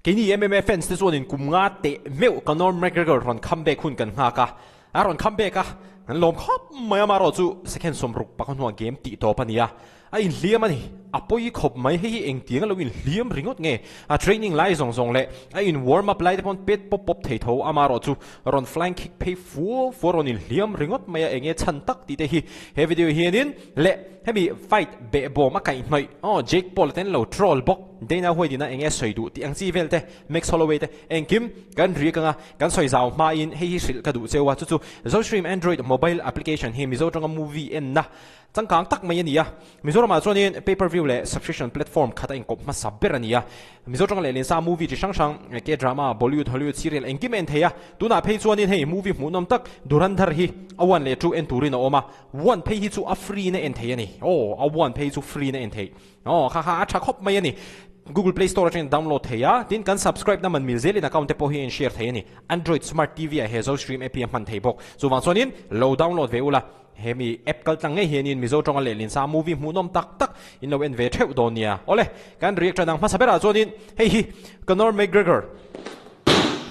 Keini MMA fans te chuanin kum nga teh meuh Conor McGregor rawn comeback hun kan nghak a, a rawn comeback a, kan lawm khawp mai a, amaherawh chu second 60 pakhat hnuah game tih tawp a ni a, a inhliam a ni, a pawi khawp mai, hei hi engtiang a lo inhliam ringawt nge, a training lai zawng zawng leh a in warm up lai te pawn pet pawp pawp thei tho, amaherawh chu rawn flying kick phei fuau fuau rawn inhliam ringawt mai a, enge chhan tak tih te hi he video hianin leh hemi fight behbawm a kaihhnawih aw Jake Paul ten lo troll bawk. Dana White ina enge sawi duh tih ang chi vel te, Max Holloway te, engkim kan riak anga kan sawi zau hmain hei hi hrilh ka duh cheu a, chu chu Zostream Android mobile application hi Mizo tanga movie enna changkang tak mai a ni a. Mizoramah chuanin pay per view leh subscription platform khat a inkawp hmasa ber a ni a. Mizo tanga leh lensa movie chi hrang hrang, K-drama, Bollywood, Hollywood serial engkim a en thei a. Tunah phei chuanin hei movie hmuhnawm tak Dhurandhar hi a one leh two en turin a awm a. One phei hi chu a free in a en thei a ni. Aw, a one phei chu free in a en thei. Aw, kha kha a tha khawp mai a ni. Google Play Store atangin download thei a, tin kan subscribe na man mil zelin account te pawh hi a in share thei a ni. Android Smart TV ah he Zostream app hi a hman thei bawk. Chuvang chuanin lo download ve ula, hemi app kal tlang ngei hianin Mizo tawnga lehlin sa movie hmuhnawm tak tak in lo en ve theuh dawn nia. Awle, kan react tan ang hmasa berah chuanin hei hi Conor McGregor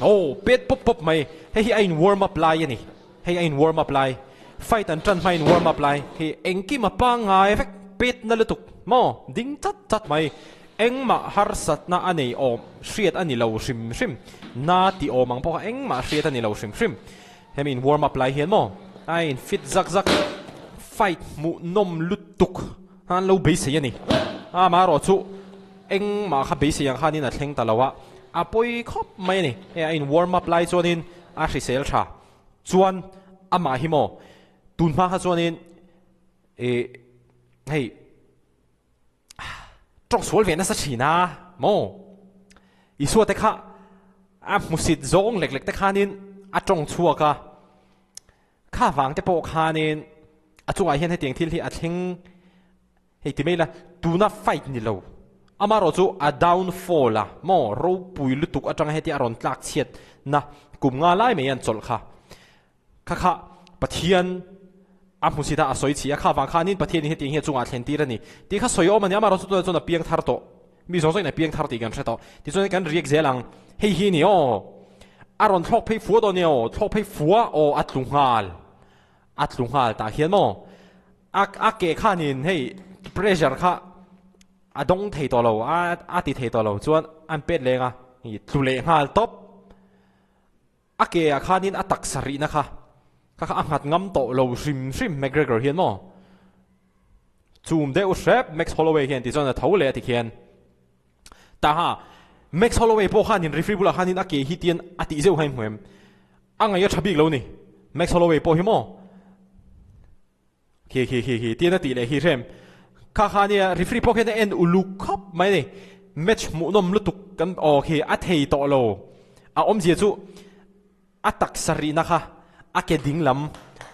aw pet pawp pawp mai, hei hi a in warm up lai a ni. Hei a in warm up lai, fight an tan hma in warm up lai hi engkim a pangngai vek pet na lutuk maw ding chat chat mai engmah harsatna a nei awm hriat a ni lo hrim hrim na tih awm ang pawh kha engmah hriat a ni lo hrim hrim hemi in warm up lai hian maw a in fit zak zak fight hmuh nawm lutuk an lo beisei a ni amaherawh chu engmah kha beisei ang khanin a thleng ta lo a a pawi khawp mai a ni hei a in warm up lai chuanin a hrisel tha. Chuan amah hi maw tun hma kha chuanin ih hei tawng sual ve nasa thin a maw Isua te kha a hmusit zawng lek lek te khanin a tawng chhuak a kha vang te pawh khanin a chungah hian hetiang thil hi a thleng Hei ti mai la, tuna fight ni lo. Amaherawh chu a downfall a maw ropui lutuk atanga hetia a rawn tlak chhiat na kum nga lai mai an chawlh kha. Kha kha Pathian a hmu si ta a sawi chhi a, kha vang khanin Pathianin hetiang hi a chungah a thlen tir a ni tih kha sawi awm a ni. Amaherawh chu tunah chuan a piang thar tawh. Mi zawng zawngin a piang thar tih kan hre tawh. Tichuan kan riak zel ang. Hei hi ni aw. A rawn thlawk phei fua dawn nia aw. Thlawk phei fua aw a tlu nghal. A tlu nghal tah hian maw. A a ke khanin hei pressure kha a dawng thei tawh lo a a ti thei tawh lo chuan an pet leng a ih tlu leh nghal tawp. A ke ah khanin a taksa rihna kha kha kha a nghat ngam tawh lo hrim hrim McGregor hian maw chum deuh hrep Max Holloway hian tichuan a tho leh a tikhian taha Max Holloway pawh khanin referee bulah khanin a ke hi tian a tih zeuh kha in hmu em a ngaih a tha bik lo ni Max Holloway pawh hi maw. Khi khi khi khi tian a tih leh hi hrem. Kha kha nia referee pawh khian a en uluk khawp mai a ni. Match hmuhnawm lutuk kan aw khi a thei tawh lo. A awmzia chu a taksa rihna kha a ke ding lam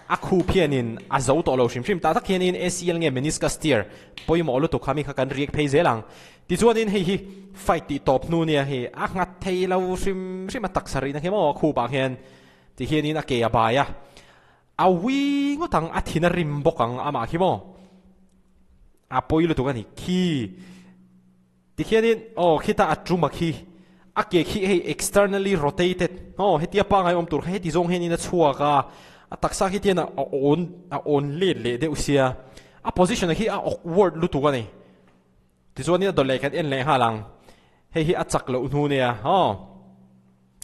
a khup hianin a zo tawh lo hrim hrim. Tah tak hianin ACL nge meniscus tear pawimawh lutuk kha mi kha kan riak phei zel ang. Tichuanin hei hi fight tih tawp hnu nia hei a nghat thei lo hrim hrim a taksa rihna khi maw a khupah khian ti hianin a ke a bai a. A ui ngawt ang, a thin a rim bawk ang amah khi maw? A pawi lutuk a ni khi. Tikhianin aw khita a tum a khi, a ke khi hei externally rotated aw hetia pangai awm tur kha heti zawng hianin a chhuak a, a taksa khi tian a awn a awn let leh deuh sia, a position a khi a awkward lutuk a ni. Tichuanin a dawleh kan en leh nghal ang. Hei hi a chak loh hnu nia aw.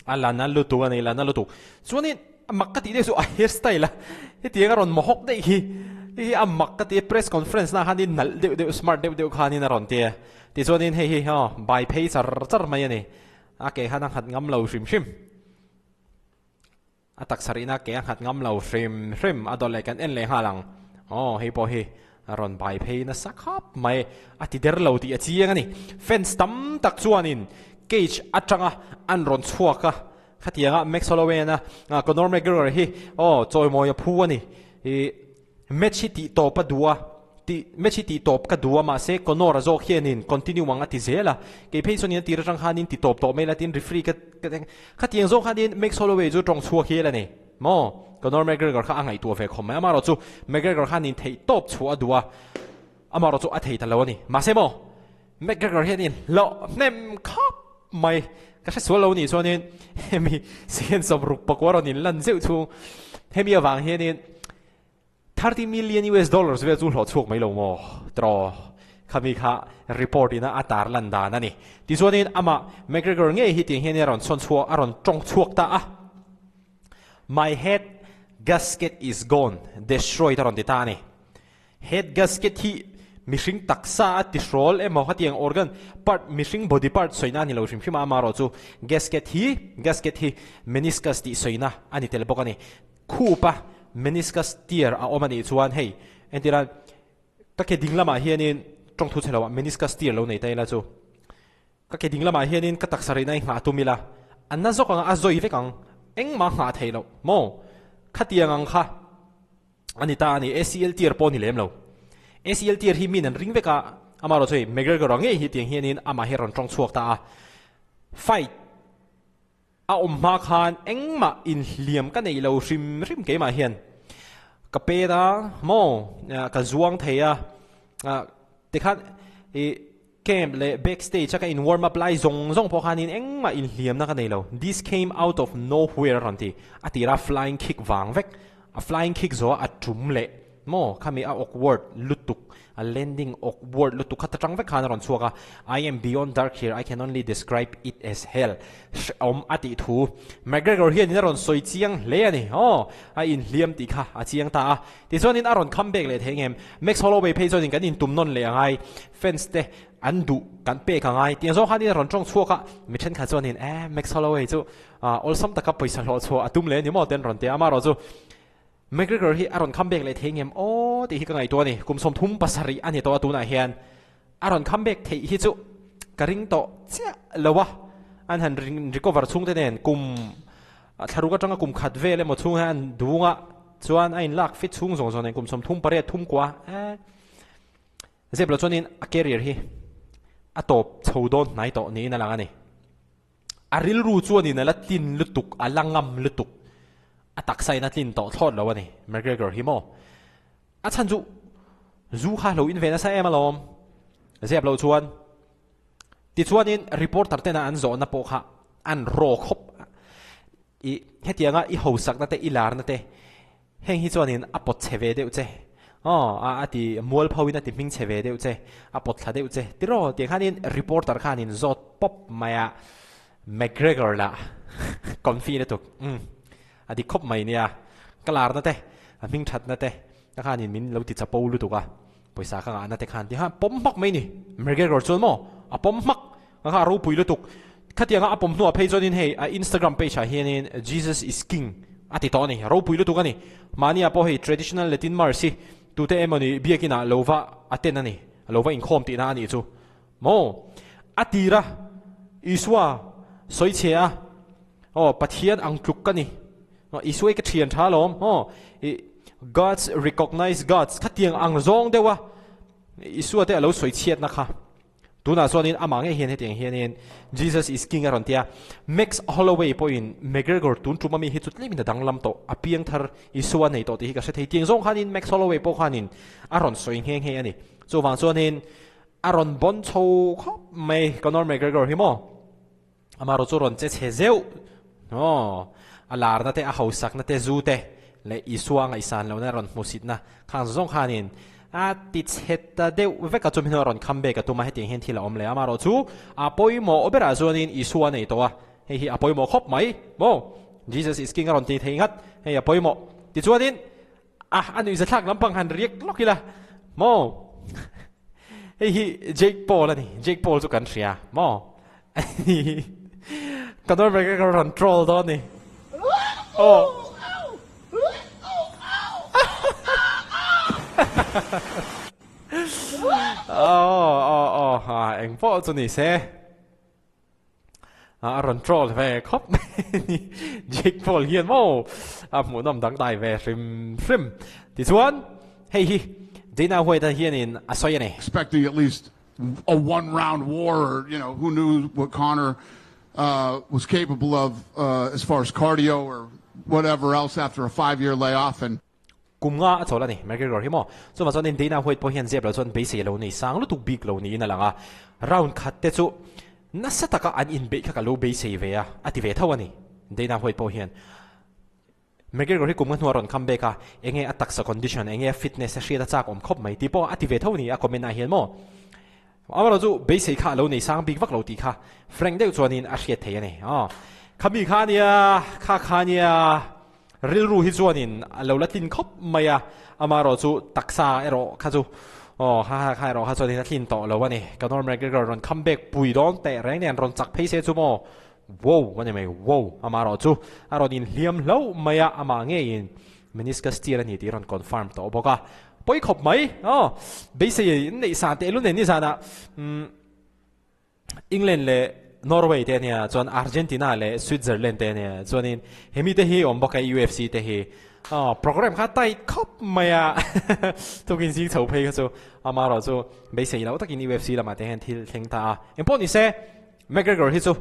A la na lutuk a ni, la na lutuk. Chuanin a mak ka tih deuh chu a hair style a, hetiang a rawn mawhawk daih hi. Hei hi a mak ka ti a, press conference na khanin nalh deuh deuh, smart deuh deuh khanin a rawn ti a. Tichuanin hei hi aw bai phei char char mai a ni. A ke khan a nghat ngam lo hrim hrim. A taksa rihna ke a nghat ngam lo hrim hrim a dawt leh kan en leh nghal ang. Aw hei pawh hi a rawn bai phei nasa khawp mai. A ti der lo tih a chiang a ni. Fans tam tak chuanin cage atanga an rawn chhuak a, khatianga Max Holloway-a Conor McGregor hi aw chawimawi a phu a ni. Ih Match hi tih tawp a duh a, tih match hi tih tawp ka duh a mahse Conor a zawk hianin continue ang a ti zel a, kei phei chuanin a tir atang khanin ti tawp tawh mai la tin referee ka khatiang zawng khanin Max Holloway chu tawng chhuak hial a ni maw? Conor McGregor kha a ngaihtuah ve khawp mai amaherawh chu McGregor khanin theih tawp chhuah a duh a, amaherawh chu a thei ta lo a ni mahse maw McGregor hianin hlawh hnem khawp. mai. Ka hre sual lo nih chuanin hemi second 64 rawn inlan zeuh chhung hemi avang hianin 30 million US dollars vel chu hlawh chhuak mai lo maw tiraw? Khami kha report ina a tar lan dan a ni. Tichuanin amah McGregor ngei hi tiang hian a rawn chhawn chhuak a rawn tawng chhuak ta a. My head gasket is gone, destroyed a rawn ti ta a ni. Head gasket hi mihring taksa a tihrawl emaw hetiang organ part mihring body part sawina a ni lo hrim hrim a, amaherawhchu gasket hi gasket hi meniscus tih sawina a ni tel bawk a ni. Khupa meniscus tear a awm a nih chuan hei entira ka ke ding lamah hianin tawngthu chhe loah meniscus tear lo nei ta ila chu ka ke ding lamah hianin ka taksa rihna i nghah tum ila a na zawk ang a zawi vek ang engmah nghah theih loh maw khatiang ang kha a ni ta a ni ACL tear pawh a ni lem lo ACL tear hi min an ring vek a amaherawhchu hei McGregor a ngei hi tiang hianin amah hi a rawn tawng chhuak ta a fight A awm hma khan engmah inhliam ka nei lo hrim hrim keimah hian ka pet a maw ka zuang thei a tikhan i camp leh back stage a ka in warm up lai zawng zawng pawh khanin engmah inhliamna ka nei lo this came out of nowhere a rawn ti a tira flying kick vang vek a flying kick zawh a tum leh Maw, khami a awkward lutuk, a landing awkward lutuk kha ta tang vek khan a rawn chhuak a, I am beyond dark here, I can only describe it as hell. Hrehawm a tih thu. McGregor hianin a rawn sawi chiang hle a ni. Aw, a inhliam tih kha a chiang ta a. Tichuanin a rawn come back leh thei ngem. Max Holloway phei chuanin kan intum nawn leh a ngai, fans te an duh kan pek a ngai. Tiang zawng khanin a rawn tawng chhuak a, mi thenkhat chuanin, Eh, Max Holloway chu awlsam taka pawisa hlawh chhuah a tum leh a ni maw? te an rawn ti a, amaherawhchu McGregor hi a rawn come back leh thei ngem aw tih hi ka ngaihtuah a ni. Kum 37 a ni tawh a tunah hian a rawn come back theih hi chu ka ring tawh chiah lo a. An han recover chhung te nen kum thlaruk atanga kum khat vel emaw chhung hian an dung a, chuan a inlak fit chhung zawng zawng nen kum 38 thum kua eh zep lo chuanin a career hi a tawp chho dawn hnai tawh niin a lang a ni. A rilru chuanin a la tlin lutuk, a la ngam lutuk. A taksa in a tlin tawh thlawt lo a ni, McGregor hi maw? A chhan chu zu kha lo in ve nasa em alawm. Zep loh chuan. Tichuanin reporter tena an zawhna pawh kha an raw khawp. I hetianga i hosakna te, i larna te Heng hi chuanin a pawt chhe ve deuh che. Aw, a a ti mual pho in a ti hming chhe ve deuh che, a pawt thla deuh che. Tiraw, tiang khanin reporter khanin zawt pawp mai a, McGregor lah confi lutuk. Umm, a dik khawp mai nia. Ka larna te, a hming thatna te, ka khanin min lo ti chapo lutuk a, pawisa ka ngahna te khan ti khan pawm hmak mai ni. McGregor chuan maw, a pawm hmak. Ka kha a ropui lutuk. Khatianga a pawm hnuah phei chuanin hei a Instagram page ah hianin Jesus is King a ti tawh a ni. Ropui lutuk a ni. Mahnia pawh hei traditional Latin Mass hi tute emawni biakinah lo va a ten a ni. Lo va inkhawm tihna a nih chu. Maw? A tira Isua sawi chhe a, Aw Pathian ang tluk ka ni. Isua hi ka thian tha alawm. Aw Gods recognize gods khatiang ang zawng deuh a Isua te a lo sawi chhiatna kha. Tunah chuanin amah ngei hian hetiang hianin Jesus is King a rawn ti a. Max Holloway pawhin McGregor tun tum ami hi chu tlemin a danglam tawh, a piang thar Isua a nei tawh tih hi ka hre thei. Tiang zawng khanin Max Holloway pawh khanin a rawn sawi nghe nghe a ni. Chuvang chuanin a rawn bawn chho khawp mai Conor McGregor hi maw? Amaherawh chu rawn che chhe zeuh aw, a larna te, a hausakna te, zu te leh Isua a ngaihsan lohna rawn hmusitna khang zawng khanin a ti chhe ta deuh vek a, chumi hnuah rawn kham bek a tum a, hetiang hian thil a awm leh a, amaherawh chu a pawimawh berah chuanin Isua a nei tawh a, hei hi a pawimawh khawp mai maw, Jesus is King a rawn ti thei nghat, hei a pawimawh tichuanin A a nuihzathlak lampang han riak lawk ila maw? Hei hi Jake Paul a ni, Jake Paul chu kan hria maw? Conor McGregor rawn troll dawn a ni. Aw. Aw aw aw ha eng pawh chu ni se. A rawn troll ve khawp mai a ni. Jake Paul hian maw a hmuhnawm dangdai ve hrim hrim. Tichuan hei hi Dana White-a hianin a sawi a ni. Expecting at least a one round war or you know who knew what Conor was capable of as far as cardio or whatever else after a 5 year layoff and Kum nga a chawl a ni, McGregor hi maw? Chuvang chuan Dana White pawh hian zep lo chuan beisei a lo nei sang lutuk bik lo niin a lang a. Round khat te chu Nasa taka an inbeih kha ka lo beisei ve a, a ti ve tho a ni. Dana White pawh hian McGregor hi kum nga hnuah rawn come back a, enge a taksa condition, enge a fitness a hriat a chak awm khawp mai tih pawh a ti ve tho a ni a comment ah hian maw. Amaherawh chu beisei kha a lo nei sang bik vak lo tih kha frank deuh chuanin a hriat thei a ni. Aw, khami kha ania, kha kha ania, rilru hi chuanin a lo la tlin khawp mai a, amaherawh chu taksa erawh kha chu aw kha kha erawh kha chuanin a tlin tawh lo a ni. Conor McGregor rawn come back pui dawn teh reng nen rawn chak phei se chu maw wow a ni mai, wow amaherawh chu a rawn inhliam hlauh mai a, amah ngeiin Meniscus tear a ni tih rawn confirm tawh bawk a, pawi khawp mai aw, beisei in neih san teh lu nen nizanah umm England leh Norway te ania chuan Argentina leh Switzerland te ania chuanin hemi te hi awm bawk a UFC te hi aw program kha tight khawp mai a tukin zing chho phei kha chu amaherawh chu beisei loh takin UFC lamah te hian thil thleng ta a, engpawh ni se McGregor hi chu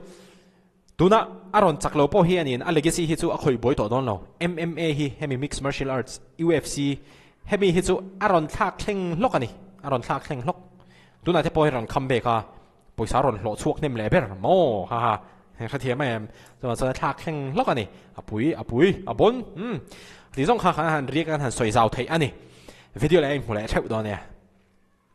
Tuna a rawn chak lo pawh hi a niin a legacy hi chu a khawih buai tawh dawn lo. MMA hi hemi mixed martial arts, UFC, hemi hi chu a rawn thlak thleng hlawk a ni, a rawn thlak thleng hlawk. Tunah te pawh hi rawn come back a, pawisa rawn hlawh chhuak hnem leh ber maw? Ha ha, hrethiam em? Chuvang chuan a thlak thleng hlawk a ni, a pui, a pui, a bawn, umm. Tih zawng kha khan a han riak a, an han sawi zau theih a ni. Video leh a inhmu leh theuh dawn e.